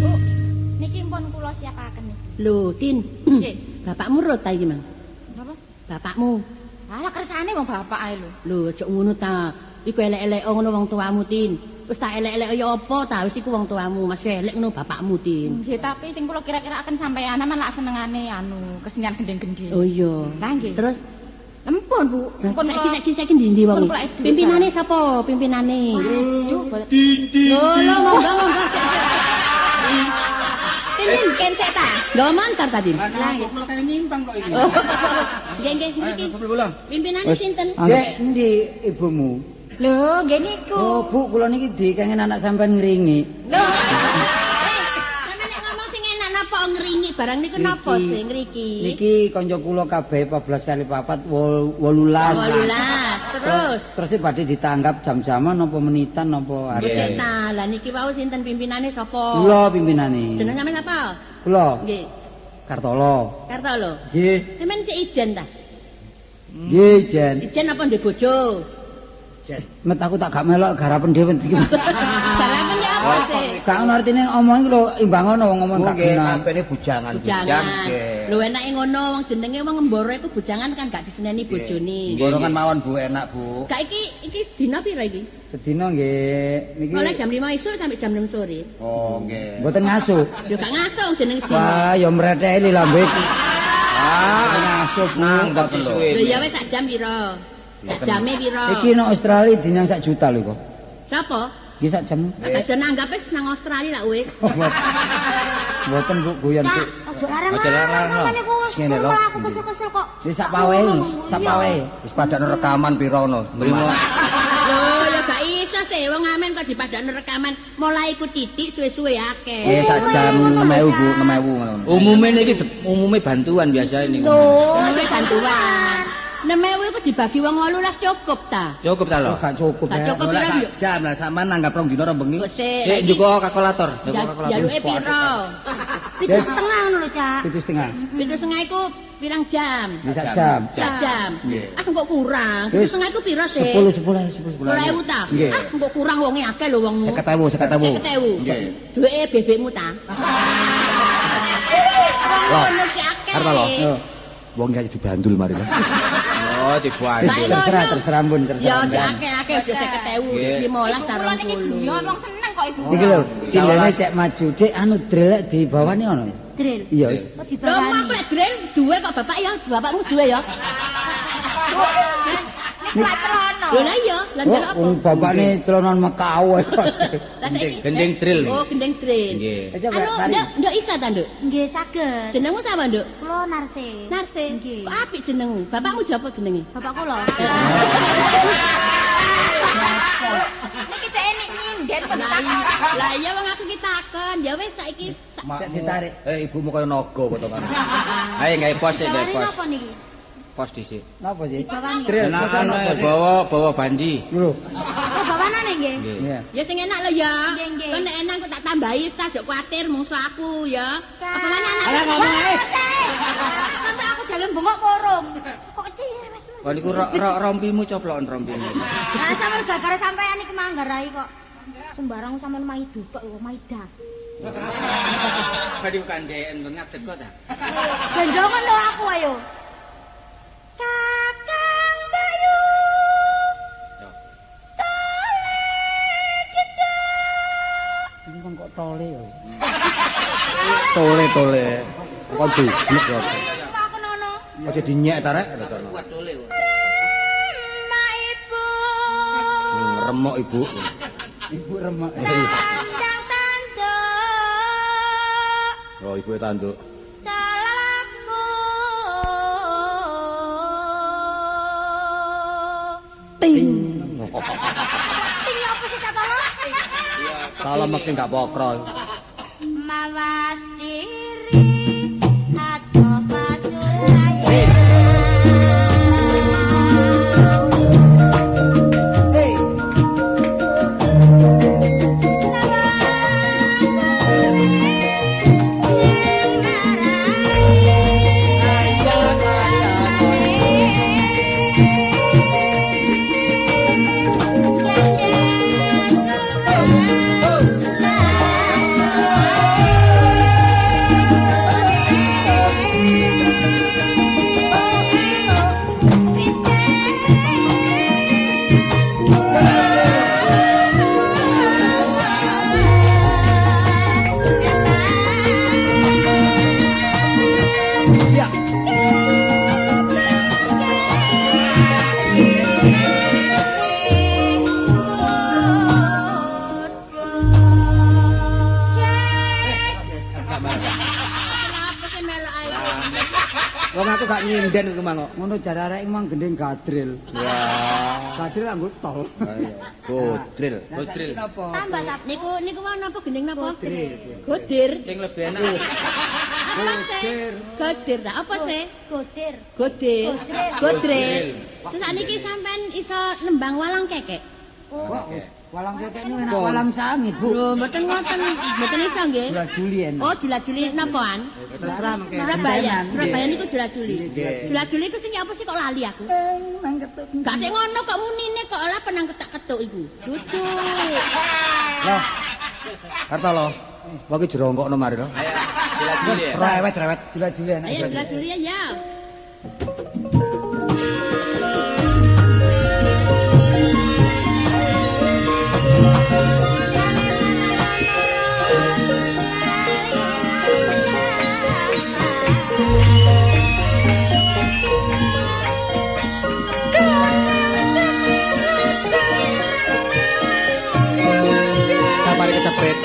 Bu, niki pun kula siapaken niki. Lho, Tin. Nggih. Bapakmu rot ta iki, Mang? Napa? Bapakmu. Alah kersane wong bapak ae lho. Lho, aja ngono ta. Iku elek-elek ngono wong tuamu, Tin. Wis tak elek-elek ya apa ta wis iku wong tuamu, masih elek ngono bapakmu, Tin. Nggih, tapi sing kula kira-kiraaken sampean sampean lak senengane anu kesenian gendeng-gendeng. Oh iya. Lah nggih. Terus Empun, Bu. Empun saiki saiki saiki ndi-ndi wong? Pun kula edu, Pimpinane sapa? Pimpinane. Aduh, boten. Lho, lho, monggo monggo. Sik, sik. Tin, Tin, Ken sik ta. nggawa montor ta, Tin? Lah nggih. Kok kaya nyimpang kok iki. Oh. Nggih, nggih, niki. Mlebu lho. Pimpinane sinten? Dek, endi ibumu? Lho, nggih niku. Oh, Bu, kula niki dikengen anak sampean ngringi. Lho, Sampe nek ngomong sing enak napa ngringi barang niku napa sing ngriki? Niki kanca kula kabeh 14 kali 4 18. 18. Terus Terus badhe ditanggap jam-jaman napa menitan napa Sik hari. ta, lah niki wau sinten pimpinane sapa? Kula pimpinane. Jeneng sampean sapa? Kula Nggih, Kartolo. Kartolo. Nggih. Sampeyan sik ijen ta? Nggih, Jen. Ijen apa ndek bojo? Met aku tak gak melok garapen dhewe iki. Garapen ya apa sih? Gak ono artine omong iki lho imbang ono wong ngomong gak Nggih, guna. kabehne bujangan bujang Bujangan. nggih. Lho enake ngono wong jenenge wong ngemboro iku bujangan kan gak diseneni bojone. Borongan mawon Bu enak Bu. Gak iki iki sedina pira iki? Sedina nggih niki Mulai jam 5 isuk sampai jam 6 sore. Oh nggih. mboten ngasuh. Ya gak ngaso wong jenenge sedina. Wah, ya mreteli lambe iki. Ah, Ngasuh Nanggap lho. suwe. Lho ya wis sak jam pira? Sak jame pira? Iki nang Australia dinyang sak juta lho kok. Sapa? Nggih sak jam. Gak iso nanggap wis nang Australia lak wis. Mboten Bu guyon Bu. Cak, aja Aja larang-larang larang-larang. sampean niku wis Ngene lho. malah aku kesel-kesel kok. Wis sak pawe, sak pawe. Wis padakno rekaman pira ngono. Mrimo. Lho ya gak iso sih wong amen kok dipadakno rekaman mulai iku titik suwe-suwe akeh. Nggih sak jam 6000 Bu, 6000 ngono. Umume niki umume bantuan biasa ini. Umume bantuan. 6.000 iku dibagi wong 18 cukup ta? Cukup ta lho. Oh, gak cukup. Gak ya. cukup Lah pira sak yo? jam lah sampean nanggap rong dina rong bengi. Kok sik. Sik njuko kalkulator, njuko kalkulator. Jaluke pira? 7,5 ngono lho, Cak. 7,5. 7,5 iku pirang jam? Nggih sak jam. Sak jam. Nggih. Ah kok kurang. Wis. 7,5 iku pira sih? 10 10 ae, 10 10.000 ta? Nggih. Ah kok kurang wonge akeh lho wongmu. 50.000, 50.000. 50.000. Nggih. Duweke bebekmu ta? Loh, Ngono sik akeh. Karto lho. Yo. Wong iki dibandul mari. Oh, Oh, dibantu. Terserah terserah pun terserah. Ya aja akeh-akeh aja 50.000, 15 ta Kula niki guyon wong seneng kok ibu. Iki lho, sindene sek maju Dik anu drill lek dibawani ono. Drill. Iya wis. Kok Lho dibawani? aku lek drill duwe kok bapak ya, bapakmu duwe ya. Niku lak celana. Lho lah iya, lah njaluk apa? Wong bapakne celonan Makau. Lah saiki Gending drill. Oh, gending drill. Nggih. Coba Anu, tari. Nduk, Nduk Isa ta, Nduk? Nggih saged. Jenengmu sapa, Nduk? Kula Narse. Narse. Nggih. Kok apik jenengmu? Bapakmu japa jenenge? Bapak kula. Niki cek nik nyinden Lah bentak. iya, lah iya wong aku ki takon. Ya wis saiki Sek ditarik. Ibumu kaya naga potongan. Ayo gawe pos sik, gawe Dibawani pos. napa niki? Pos dhisik. Napa sih? Dibawani. Drill Enak pos ono anu pos. bawa bawa bandi. Lho. Oh, bawanane nggih. Nggih. Iya. Ya sing enak lho ya. Nggih, nggih. Kok nek enak kok tak tambahi wis tak aja kuwatir mungsu aku ya. Apa mana anak? Alah ngomong ae. Sampai aku jalan bengok porong. Kok cerewet. Kok niku rompimu coploken rompimu. Lah sampeyan gara-gara sampean iki manggarai kok. Sembarang sampean maidu tok kok maida. Badi kandheken ngadeg kok ta. Gendongan lho aku ayo. Kakang Bayu. Tole gendong. Wong kok tole ya. Tole-tole. Kok diblek kok. Kok aku nono? Aja dinyek ta rek. Kuat tole. Remak ibu. Remuk ibu. Ibu remek. Tandang tanduk. Oh, ibu tanduk. Salahku. Ting. Ting apa sih tak tolong? Kalau mesti gak pokro. Mawas diri atau pasulayan. Hei. Kenapa sih melok ae? Wong aku gak nyinden iku mang kok. Ngono jare arek mang gending gadril. Ya. Gadril anggo tol. Godril. Godril. Tambah tak Niku niku wau napa gending napa? Godril. Godir. Sing lebih enak. Apa sih? Godir ta apa sih? Godir. Godir. Godril. Godril. Terus sakniki sampean iso nembang walang kekek. Kok wis walang kekek niku enak walang sangit, Bu. Lho, mboten ngoten, mboten iso nggih. Bulan Juli enak. Oh, jula-juli napaan? Terserah mengke. Surabaya. Surabaya niku jula-juli. Nggih. Jula-juli iku sing apa sih kok lali aku? Nang ketuk. Gak tek ngono kok munine kok ora penang ketak-ketuk iku. Dudu. Loh. Karto loh. Wong iki jerongkokno mari lho. Ayo jula-juli ya. Rewet rewet. Jula-juli enak. Ayo jula-juli ya. Sapare kecepet.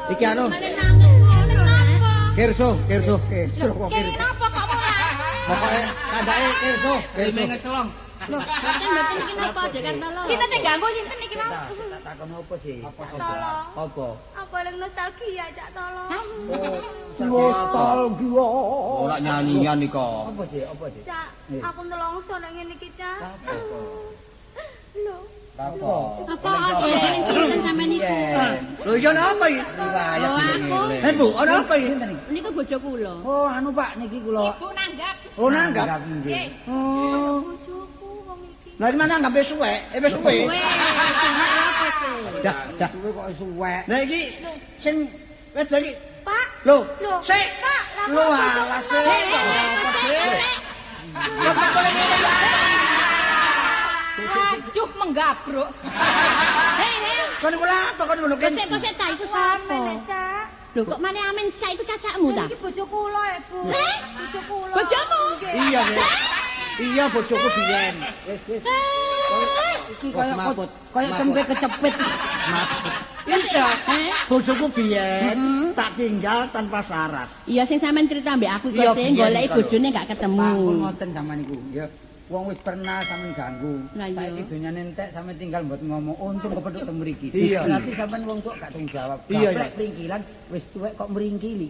Iki anu Kerso, kerso. Kerso kok Kene napa kok mulas? Pokoke kandhake kerso, Rime kerso. ngeselong. Mboten mboten iki napa Dek Kartolo? Sinten sing ganggu sinten iki mau? Tak takon apa sih? Tolong. Apa? Aku eling nostalgia, Cak, tolong. Nostalgia. Ora nyanyian iki kok. Apa sih? Apa sih? Cak, aku nelongso nang ngene iki, Cak. Apa? Lho, Apa? Apa eling sinten sampean niku? Lho iya ana apa iki? Riwayat Oh, aku. Eh Bu, ana apa iki? Sinten iki? Niku bojo kula. Oh, anu Pak niki kula. Ibu nanggap. Oh nanggap. Nggih. Oh. bojoku wong iki. Lah mana nanggap wis suwek? Eh wis suwe. Weh, suwek apa sih? Dah, dah. Suwe kok suwek. Lah iki sing wedok iki. Pak, Lho, lho. sik. Pak, lah Lho kok alah bojoku sik. malah- Apa sik? Apa boleh ngene ya? Aduh menggabruk. Hei, hei. Kon iku lha apa kon ngono Kok sik kok sik ta iku sapa? Amen, Cak. Lho kok maneh amen cak iku cacakmu ta? Iki bojo kula, ya, Bu. Heh? Bojo kula. Bojomu? Nggih. Iya, Dek. Iya bojoku biyen. Wis wis. Eh, Iki kaya Maput, kaya maput. cempe kecepit. Iya. Eh? Bojoku biyen tak tinggal tanpa syarat. Iya sing sampean cerita mbek aku iku Iya, sing biyen goleki iku lho. bojone gak ketemu. Pak pun ngoten sampean niku. Ya. Wong wis pernah sampean ganggu. Lah iya. Saiki donyane entek sampean tinggal mbot ngomong untung kepethuk teng mriki. Iya. Berarti sampean wong tuwa gak tanggung jawab. Iya, Gaplek pringkilan wis tuwek kok mringkili.